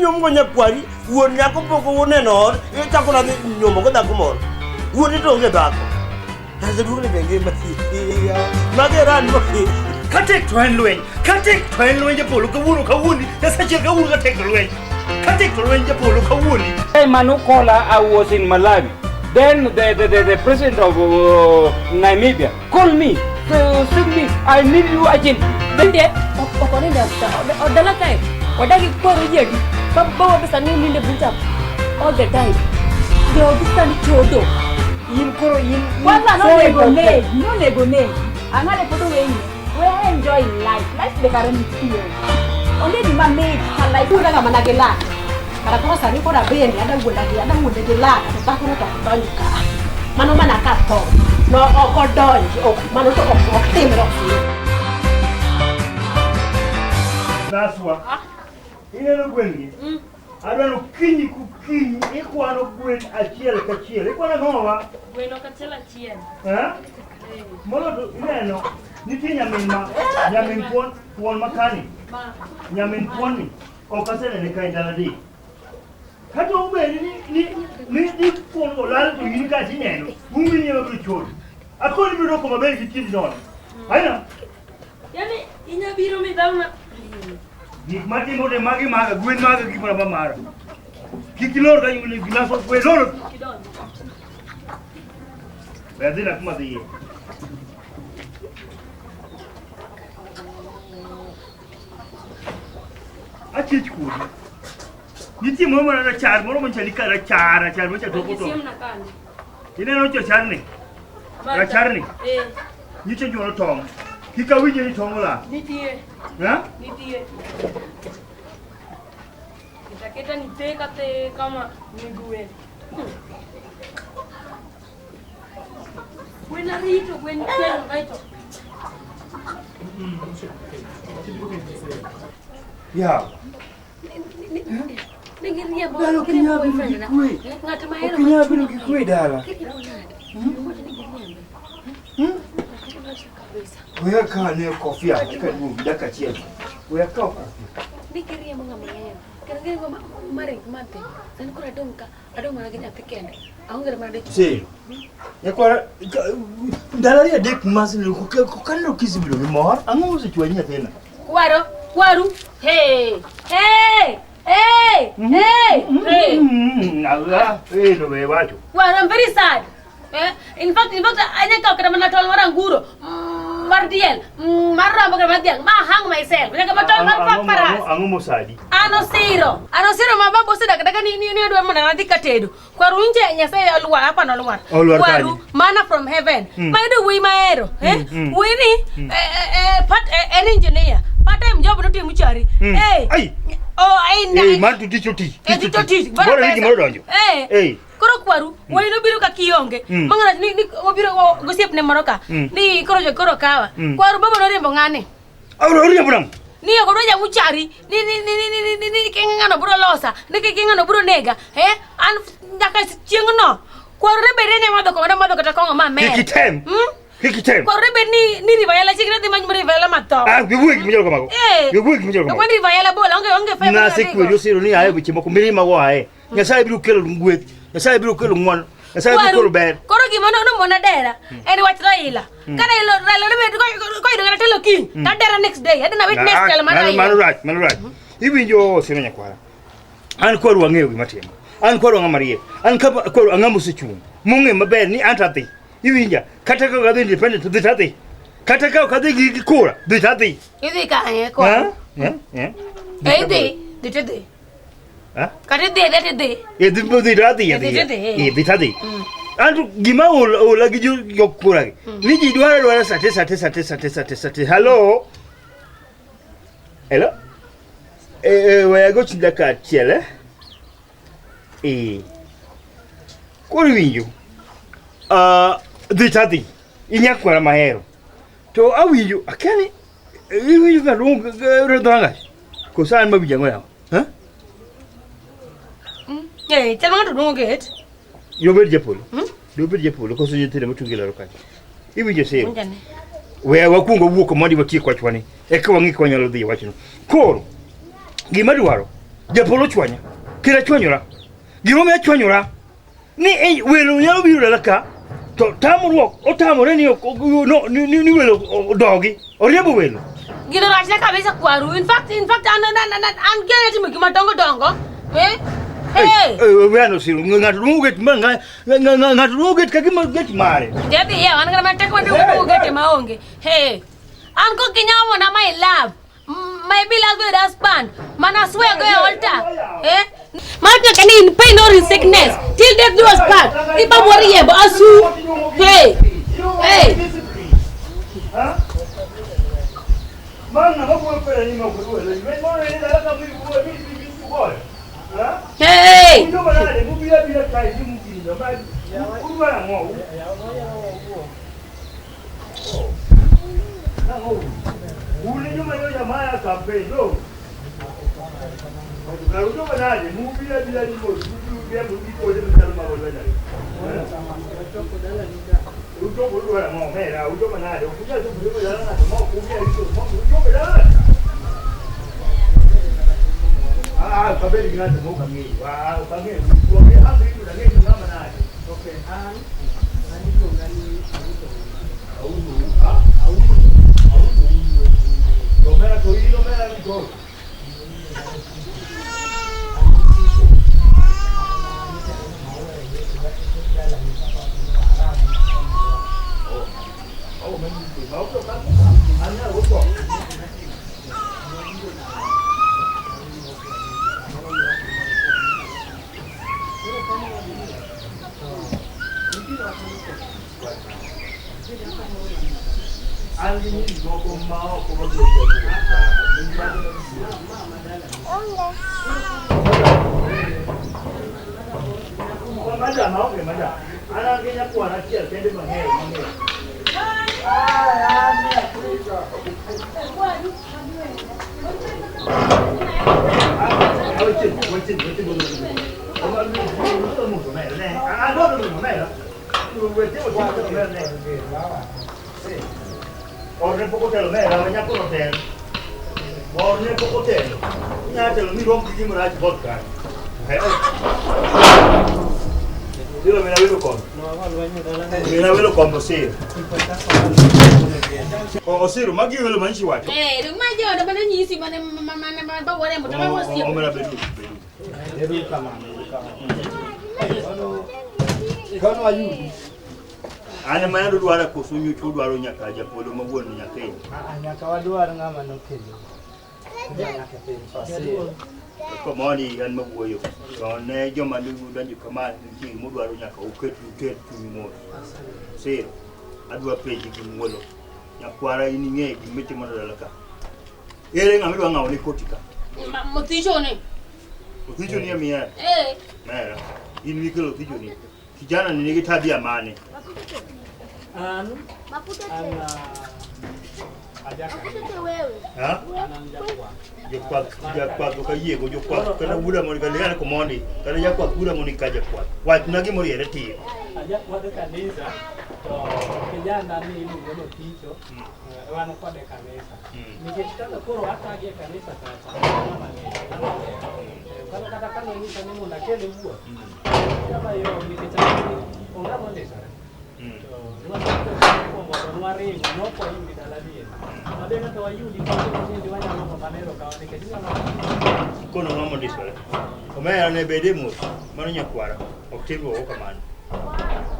Nyomgo nyakwari, wuon nyako pok oneno ot, ichako nadhi nyombo go dhako moro. Wuone to onge dhako. Jaduong' ni be ngima. Mage ran mo. Katek to en lweny. Katek to en lweny japolo kawuono kawuondi. Nyasaye kawuono katek to lweny. Katek to lweny japolo kawuondi. Hey, Manukola, I was in Malawi. Then the president of Namibia called me, send me, I need you urgently. Bende ok onindo odala kae odagi kwaro ji adi babawa pesa ni ninde buta all the time jogi sani chodo In koro in Kwanza so nonego hypocrite. negi, nonego negi. Ang'ane pod oweyi. We enjoy life. Life be kare nitie. Onge gima mit ka life. Wuonda ga mana gi lak. Kara koro sani koro abende ada wuonda gi ada wuonde gi lak to dhakono to ok donj ka. Mano mana ka tho. No ok odonj. Ok mano to ok ok timre ok timre. Naswa. Ineno gwen gi? Adwa ni okinyi kokinyi ikwano gwen achiel kachiel. Ikwano ang'o wa? Gweno kachiel achiel. Eh? Molo to ineno nitie nyamin ma nyamin thuon thuon makani. Nyamin thuon ni ok asenene ka e ndalo adek. Kata obed ni thuon olal to in ka tineno, umi ni ema biro chodi. Akoni biro doko maber gi tiendi nono. Aina Yani inya biro midhawna. gik matimo te magi maga gwen maga gimoro amora mara. Kik ilor ka in gilas of gwen lor. Kidonjo. We adhi na kuma dhiye. Achich kodi. Nitie moro mana rachar moro manchali ka rachar rachar mancha toko to. Siem na kanye. Ineno racharni? Racharni? Eh, Nyicha nyuolo tong'. Kik awinje ni tong' olal. nitie. Ha? Nitie. Kitaketa ni teka te kama ni gwen. Gwen arito, gwen gwen arito. Ya. Nigiriembo. Dala ok inyal bedo gi kwe. Ng'at ma hero Ok inyal bedo gi kwe dala. Weya ka ne kofia ka duogi dakika achiel. Weya kaw kofia. Nigiriembo ng'ama hero. Kendo giriembo maring madhi. Sani koro adong' ka adong' mana gi nyathi kende. Aonge mana dichuo. Sero. Nyakwara ndalo ariyo adek mas kaneno kisebedo gi mor. Ang'o mosechwanyi nyathina? Kwaro, kwaru. Hey, hey, hey, hey, hey. Ala, eh, no we wacho. Well, I'm very sad. Eh? In fact, anya kawo kata mana tol mar anguro, mar diel, mar rombo kata mar dhiang', ma hang myself. Nyaka ma tol mar paparas. Ang'o mosadi? An osiro. An osiro ma babu osedak daka ni odwa mondo adhi katedo. Kwaru nje Nyasaye olwar, apa nolwar. Olwar Kwaru, kanye? mana from heaven. Mayudo wuoyi mahero. Eh? Wuoyi ni part en engineer. Part time job notimo chari. Eh. Ai. Oh, ai na. Eh, mar to tich otich. Eh, tich otich. Bora ni gimoro donjo. Eh. Eh. Koro kwaru, wuoyi nobiro ka kionge. Mang'ana ni obiro gosiepne moro ka. Ni koro jo koro kawa. Kwaru baba noriembo ng'ane. Auro oriembo nang'o? Ni ok odwa jamuchari ni ng'ano biro losa ni ng'ano biro nega eh an nyaka chieng'no kwaru ne bed ni madho kong'o ne madho kata kong'o ma mer Kik item. Kik item. Kwaru ne bed ni Rivayala chiegni dhi manyo Rivayala matho. Ah, giwuoyi gima chalo kamago. Eh. Giwuoyi gima chalo kamago. Okwan Rivayala bola onge fedha. Nasekwedi osiro ni aye weche moko mirima go aye. Nyasaye biro kelo gweth. Nyasaye biro kelo ng'wono. Nyasaye biro kelo ber. Koro gima nomona dera en wach Raila. Ka Raila ne bed koyudo kata telo kiny, to adera next day. Adhi na witness Ah, telo mar mano Raila. mano rach, mano rach. Iwinjo osiro nyakwara. An kwaru ang'eyo gima timo. An kwaru ang'ama riek. An kwaru ang'ama osechung'. Mong'e maber ni an to adhi. Iwinja? Kata ka ok adhi independent dhi to adhi. Kata ka ok adhi gi kura dhi to adhi. Idhi kanye kwaru? Eh? Eh? Eh, idhi, dhi to idhi. Eh? Kata idhi adhiya to idhi. Eh, dhi dhi to adhi Dhi to adhiya. idhi. Eh, dhi to adhi. Anto gima ola gi jo kura gi. Ni ji dwaro dwaro sate sate sate sate sate sate. Hello? Hello? Eh, eh, we agochni dakika achiel eh? Eh. Koro iwinjo. Ah, dhi to adhi. Inyakwara mahero. To awinjo, akia ni iwinjo ka luong dhorangach. Koso an mawinjo ang'o yawa? Ha? Eh, chal ma ng'ato duong'o gate. Yobed japolo. Yobed japolo koso nyithindo motungi laro kacha. Iwinjo siro. Winjane. We wakwong wawuok mondi watiek wachwani. Eka wang'i ka wanyalo dhi e wachno. Koro, gima dwaro, Japolo chwanya. Kira chwanyora. Gimomiyo achwanyora ni ei welo nyalo biro dala ka to tamruok otamore ni ok no, ni welo odogi oriembo welo. Gino rachna kabisa kwaru. In fact an gene timo gima dongo dongo. Eh? Hey. Weno siro ng'ato duogo get ma ng'ato duogo get ka gima get mare. Jadhi ya wan kana matek wadu wadu gete maonge. Hey. An ko kinyamo na my love. My beloved husband. Mana swear go altar. Eh? Martin can in pain or in sickness. Till death do us part. Iba mori yebo asu. Hey. Hey. Ha? Man ng'ama wuoyo koda ni ma ok oduogo. Moro ni dala ka mi wuoyo mi mi mi goyo. Ha? Hey. Winjo manade mubiro abira kae ji mubiro ma udwaro ang'o? Nang'o? Un e joma nyocha maya campaign no? Kar ujo manade mubiro abira ni mos mubiro riembo gi kode machalo mag olwenya. Uchopo udwaro ang'o omera uchopo nade ok unyal chopo riembo dala ng'ato ma ok umiya rito ma uchopo dala ng'ato. Ah, ok abed gi ng'ato mok ang'eyo. Ah, ok ang'eyo. Ok ang'eyo ang'eyo ni ng'ama nade. Okay, an iluonga ni Auno. Auno. Ah, Auno. Auno Wuyo. To omera to in omera ni koro. Oh, man, ma ok an nyalo tho. Koro kane wabiro, to nitiere wach moro kuom. An gi nyiri moko ma oko mabiro jaduong'. Madam, aonge madam. An an gi nyakwara achiel kende mang'eyo mang'eyo. Weche, weche, weche, weche. Ah, no, no, no, no, Weche, weche, ne. Orne pok otelo mera, nyako no tel. Orne pok otelo. Inyalo telo mi rom gi gima rach bot kanyo. Siro mina wilo kombe. Mina wilo kombe Osiro. Osiro, magi welo manyishi wacho. Eh, dong ma jodo mane nyisi mane mane ba warembo to ma osiepo. Omera bedu, bedu. Ero kamano, ero kamano. Kono wayudi. An ema yando dwaro koso nyocha udwaro nyaka japolo ma wuon nyathini. Ah, nyaka wadwar ng'ama nokelo. Nyaka piny Fasir. Komoni an mawuoyo. To ne joma donjo kama nitie gimodwaro nyaka uket uter chuny mos. Siro, adwa penji gi muolo. Nyakwara in ing'e gima itimo e dala ka. Ere ng'ama idwa ng'awo ne koti ka? Mothicho ne. Othicho ni emiya. Eh. Mera, in mikelo othicho ni. Kijana ni nigi tabia mane? An an ajaka. Ha? An an jakwath. Jakwath, jakwath ok ayiego, jokwath kata wuoda mondo kata komondi, kata jakwath wuoda mondo ka jakwath. Wachna gimoriere tir. Ajakwath e kanisa to kijana ni iluongo ni Othicho, wan kode e kanisa. Nikech kaka koro atagi e kanisa kacha, ng'ama ng'eyo, ng'ama ber. Koro kata ka nonyisa ni mondo akele wuoth, kama yo nikech ang'eyo ni onge mondisore. To mokwongo to nwaringo, nok wayudi dala diere. Mabe kaka wayudi kendo wanyalo go mana erokamano nikech inyalo Kono ng'ama mondisore. Omera ne bede mos, mano nyakwara, ok tim oko kamano.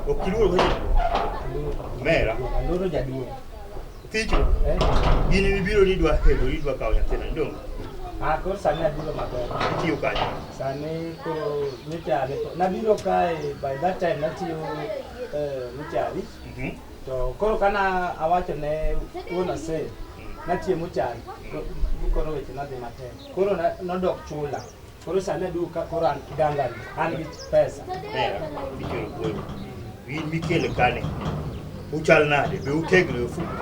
Ok iluor ka jaduong'. Omera, Aluoro jaduong'. Othicho, Eh? gini mibiro ni idwa kelo, idwa kawo nyathina, donge? Ah, koro sani abiro maber. Itiyo kanye? Sani koro nyocha nabiro kae by that time natiyo mochari to koro kana awacho ne wuon ase natiyo mochari koro weche nodhi matek koro nodok chula koro sani aduogo ka koro an kidangani an gi pesa. Omera, ichero wuoyo. In mikele kane? Uchal nade? Be utegno e ofuko?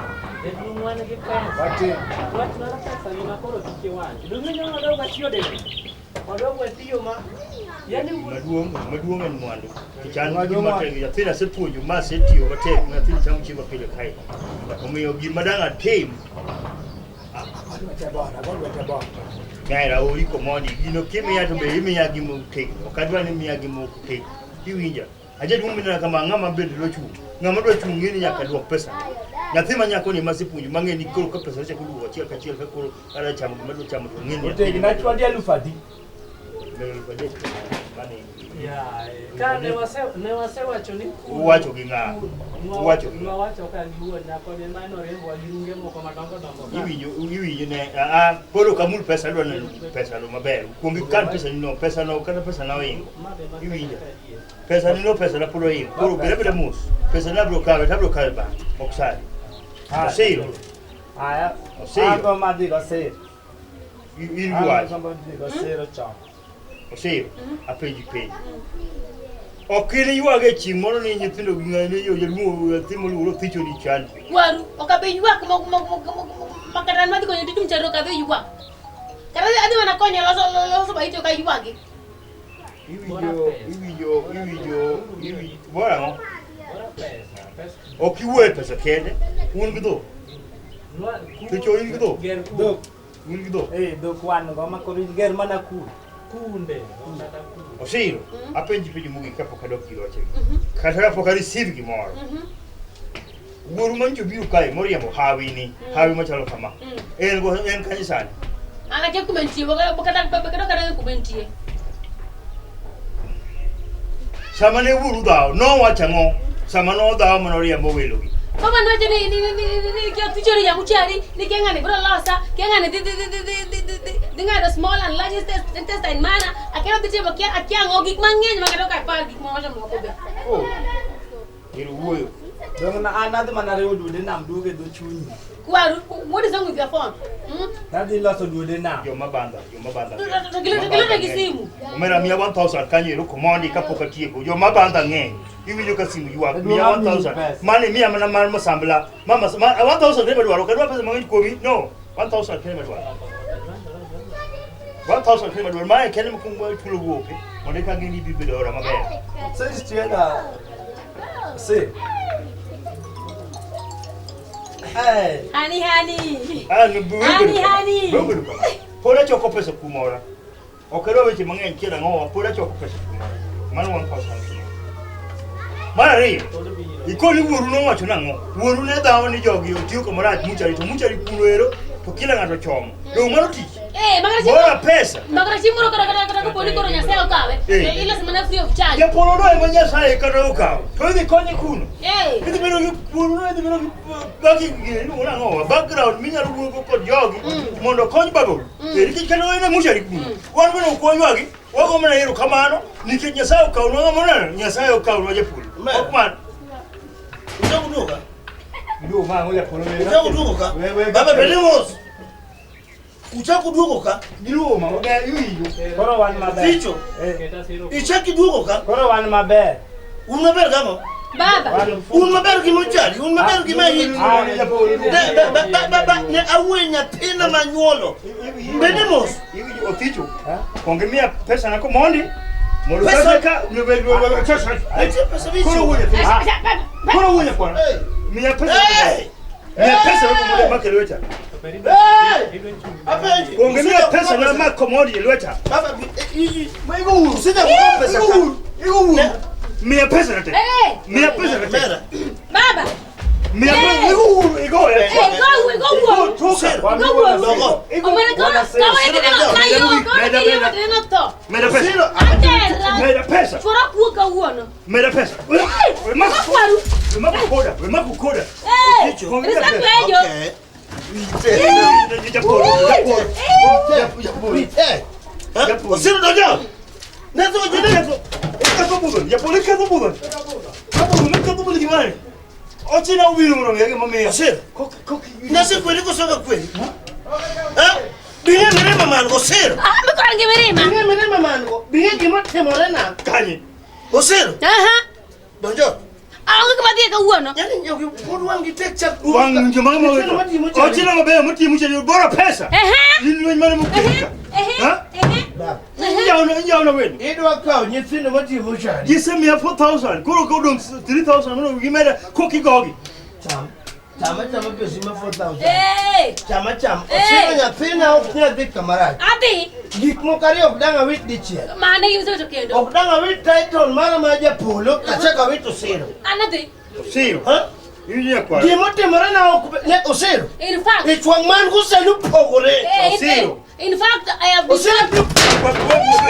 Jaduong' wan gi pesa. Watim. Wach mar pesa ni ma koro kik iwach. Donge ineno wadog watiyo dende? Wadog watiyo ma yani Maduong' maduong' en mwandu. Kichan Maduong' gima tek, nyathina asepuonjo ma asetiyo matek, nyathini chamo chiemo pile kae. Omiyo gima dang' atim, Ago lwete bora, ago lwete bora. Nyaira ori komondi gino kimiya to be imiya gima otegno. Ok adwa ni imiya gima ok otegno. Iwinja? Ajaduong' mineno kama ng'ama bende dwa chung'. Ng'ama dwa chung' ng'e ni nyaka duok pesa. Nyathi ma nyako ni ema asepuonjo mang'e ni koro ka pesa ochako duogo achiel kachiel ka koro adwa chamo gima adwa chamo to ng'e ni Otegna chwadi 3,000. 3,000. Mane Ka ne wase ne wasewacho ni Uwacho gi ng'a? Uwacho gi ng'a? Nwawacho ka gi wuon nyako ni mano riembowa gi runge moko madongo dongo ka. Iwinjo iwinjo ne a koro ok amul pesa adwa neno pesa no maber. Kuong ikan pesa ni no pesa no kata pesa na oingo. Iwinjo? Pesa ni no pesa na pod oingo. Koro bed abeda mos. Pesa na abiro kawe to abiro kawe bang'e. Ok sani. Osiro. Aya. Osiro. Agombo madhi gosir. In gi wach. Agombo dhi gosiro chon. Osiro. Apenji penjo. Ok in ywag e chieng' moro ni nyithindo gi ng'ani yo jaduong' nyathi moluoro thicho ni chandi. Waru, ok abi ywak ma kata an madhi konyo tij mcharo ok adhi ywak. Kata adhi mana konyo loso loso baiti ok aywagi. Iwinjo iwinjo iwinjo iwinjo bora ang'o? Ok iwuo e pesa kende. Un gi dhok. Thicho in gi dhok. Dhok. Un gi dhok. Eh, dhok wan go ma koro ger mana kul. Kunde. Osiro, apenji penjo mogik kapok adok ir wachegi. Kata kapok a receive gimoro. Wuoru manyicho biro kae moriembo hawi ni, hawi machalo kama. En go en kanye sani? An akia kuma entie, kata kata kata kuma entie. Sama ne wuoru dhawo, nowacho ang'o? Sama nodhawo manoriembo welogi. Baba nowacho ni ni ni ni ni kia tichori ya muchari, ni kia ng'ani biro losa, kia ng'ani dhi dhi dhi dhi dhi dhi dhi dhi dhi ng'ado small and large intestine mana, akia dhi timo kia akia ang'o gik mang'eny ma kata ok apar gik mawacho moko be. Oh. Ero wuoyo. Dong na an adhi mana riwo duonde nam duogo e dho chunyi. Kwaru, what is wrong with your phone? Hmm? Adhi loso duonde nam. Joma bandha, joma bandha. To gilote gi simu. Omera miya 1000 kanyo ero komondi kapok atieko. Joma bandha ng'eny. Iwinjo ka simu ywak. Miya 1000. Mane miya mana mar masambla. Mama 1000 kende madwaro. Ok adwar pesa mang'eny kuomi. No. 1000 kende madwaro. 1000 kende madwaro. Mae kende mokwongo chulo gope. Mondo eka ang'e ni ibi bedo ora maber. Sisi tienda. Si. Hey. Hani hani. Ah, no, bedo Hani kama. hani. Bedo kama. Pod achoko pesa kuom ora. Ok adwa weche mang'eny kia nang'owa, pod achoko pesa kuom ora. Mano 1000. Mar ariyo, ikoni wuoru nowacho nang'o? Wuoru ne dhawo ni jogi otiyo kamoro muchari to muchari kuno ero to kila ng'ato chomo. Dong' mano tich. Eh, magara Bora pesa. Magara chieng' moro kata kata kata kapo ni koro Nyasaye okawe. Eh. Eh, iloso mana free of charge. Japolo no ema Nyasaye kata okawo. To idhi konye kuno. Eh. Idhi bedo gi wuoru no idhi bedo gi baki iluongo nang'owa background minyalo wuoyogo kod jogi mondo okony babau. Eh, nikech kata en e muchari kuno. Wan bende ok waywagi, wago mana erokamano nikech Nyasaye okawnwa ng'ama oneno, Nyasaye okawnwa japolo. Ok mano. Uchako duoga? Iduogo ma ang'o japolo we. Uchako duogo ka? Baba bende mos. Uchako duogo ka? Giluwo ma maber iwinjo. Koro wan maber. Ficho. Ichak iduogo ka? Koro wan maber. Un maber gang'o? Baba. Un maber gi mochari, un maber gi mahiti. Baba, ne awuoyo nyathina manyuolo. Bende mos. Iwinjo othicho. Onge miya pesa na komondi. Mondo Pesa- pesa ka Nitie pesa michiwo. Koro wuoyo. Koro wuoyo kwana. Miya pesa. Miya pesa na komondi make lweta. Apenji. Onge miya pesa na make komondi e lweta. Baba, Ma igo uru. Usija kutoa pesa Igo ka. uru. Igo uru. Miya pesa na te. Eh, Miya pesa na te. baba. Miya pesa igo uru igo Eh, e. go go wuoru. Toka. Go wuoru. Dogo. Omera kawa kawa tineno na yo, kawa tineno tineno tho. Meda pesa. Atera. Meda pesa. Chwora kuo kawuono. Meda pesa. Maka kwaru. Wema kukoda. Wema kukoda. Eh, risakwejo. Okay. Japolo. Japolo. Japolo. Eh? Osiro dojo. Nezo jene. Ikatho budho. Japolo ikatho budho. Kapolo ikatho budho gimane. Ochina ubiro mondo ng'e gimomiyo. Osiro. Kok kok. Nase kweli kosoka kweli. Eh? Binge mirema man go osiro. Ah, mikoro gi mirima. Binge mirema man go. Binge gima timore na. Kanye. Osiro. Aha. Donjo. Aonge kuma dhiye kawuono. Yani nyoki pod wang' gi tek chak. Wang' joma mo. Ochina mabeyo motimo chadi bora pesa. Ehe. In lweny mane mokelo ka. Ehe. Ha? Ehe. Injawo injawo weni. Idwa kawo nyithindo matimo chadi. Gisemiya 4000 koro ka odong' 3000 mondo gimeda kok igogi. Cham. Chama chama pesi ma 4000. Eh. Chama chama. Eh. Osiro nyathina ok nyal dhi kamarach. Adhi. Gik moko ariyo ok dang' awit dichiel. Mane gimisewacho kendo. Ok dang' awit title mara mar japolo kachako awit Osiro. An adhi. Osiro. Ha? Iwinjo nyakwar. Gimotimore na ok ne Osiro. In fact. Ich wang' man go sani opogore. Eh, Osiro. In fact, I have Osiro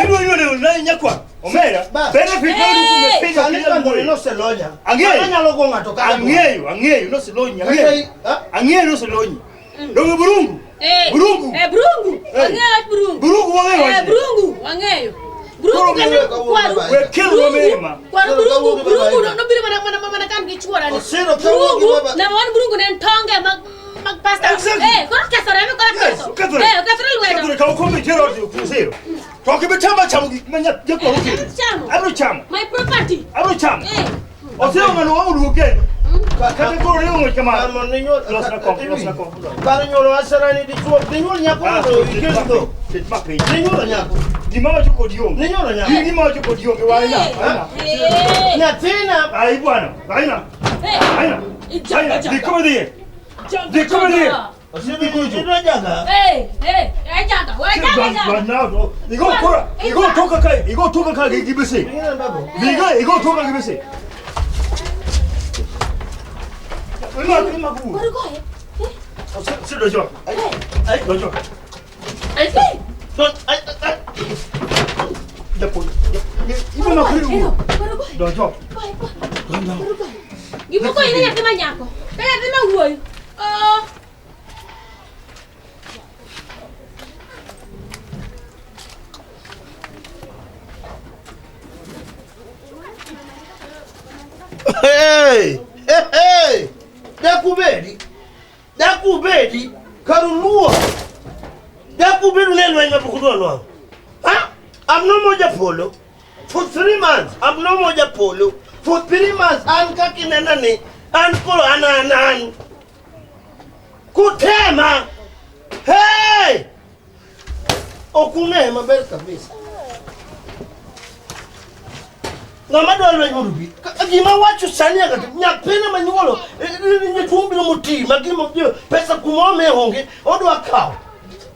Idwa yudo ne nyakwar. Omera. Bas. Benefit ma yudo kuom Eh. piny Sani ok inyal kandhoni wuoyo. noselonya. Ang'eyo. Mano nyalo go ng'ato kaka dwaro. Ang'eyo, ang'eyo noselonyi, Kata ang'eyo. ha? Ang'eyo noselonyi. Donge burungu? Eh. Burungu. Eh, burungu. Eh. Wang'eyo wach burungu. Burungu wang'eyo Eh, wachne. burungu. Wang'eyo. Burungu Koro kata miwe kawuono kwaru. baba. We kelo Burungu. mirima. Kwaru Koro burungu. kawuono baba Burungu ina. nobiro mana kan gi chuora ni. Osiro kawuono gi Burungu. baba. Number one burungu ne en tonge mag mag pasta. Exactly. Eh, koro kethore, ema koro Yes, ketho. okethore. Eh, okethore lwedo. Okethore, kaw kombe itero ot Osiro. To ok ibi tama chamo gik ma nyakwar okelo. Chamo. Abiro chamo. My property. Abiro chamo. Eh. Osiro ng'ano wa oduog kendo. Kata koro ne ong'wech kamano. Kar mondo inyuol- Losna kom, losna kom. Kar nyuolo asarani dichuo, dinyuol nyako Ah, mondo sit ikel ma dhok. piny, sit ma piny. Ninyuolo nyako. Gima wacho kod onge. Ninyuolo nyako. Gin gima wacho kod onge. Waina, waina. Eh. Nyathina Ai bwana, waina. Eh. Aina. Jaga, Aina, jaga. dhi kuma dhiye. Jaga, Dhi kuma dhiye. jaga. Osiro jaga. Eh, eh, eh, jaga. We jaga, jaga. Igo kora, igo toka kai, igo toka kai gi bese. Ing'e babo. Igo igo toka gi bese. Ima ima ku. Koro goye. Si dojo. Eh. Ai dojo. Eh. Don ai ai. Dapo. Ibo ma kuri. Koro goye. Dojo. Goye, goye. Koro goye. Gimoko ine nyathi ma nyako. Ka nyathi ma wuoyi. Oh. Hey! Hey, hey! Dakubedi. Dakubedi karuluo. Dakubedu ne lweny mapok udwa nwang'o. Ha? I'm no more japolo. For 3 months, I'm no more japolo. For 3 months, an kaka inena ni, an koro an an an. Kutema! Hey! Ok ung'eyo maber kabisa. Ng'ama dwa lweny mondo obi. Gima wacho sani nyaka tim. Nyathina manyuolo, jatuo biro moti, ma gima obiro, pesa kuma omiye onge, odwa kawo.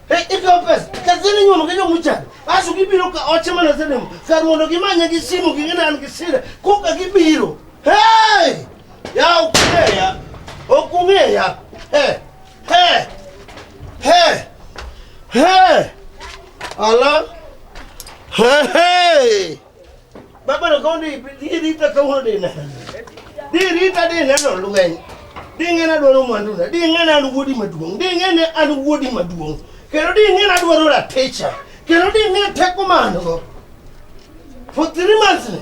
Eh, ikawo pesa. Kazini nyuomo gi jomuchani. Aso gibiro ka oche mana sedemo. Kar mondo gimanye gi simu ging'e ni an gi sida. Koka gibiro. Hey! Ya ok ung'eya. Ok ung'eya. Hey! Hey! Hey! Hey! Ala! Hey! Hey! Baba no kondi di rita kawuono di neno. Di rita di neno lweny. Di ng'e ni adwaro mwanduna. Di ng'e ni an wuodi maduong'. Di ng'e ni an wuodi maduong'. Kendo di ng'e ni adwaro raticha. Kendo di ng'e teko ma an go. For 3 months ni.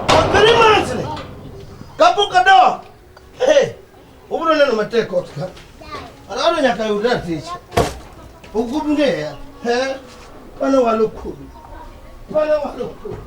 For 3 months ni. Kapok adok. Hey! Ubiro neno matek ot ka. Adwaro nyaka yud raticha. Ok ung'eya. He? Mano walo kodu. Mano walo kodu.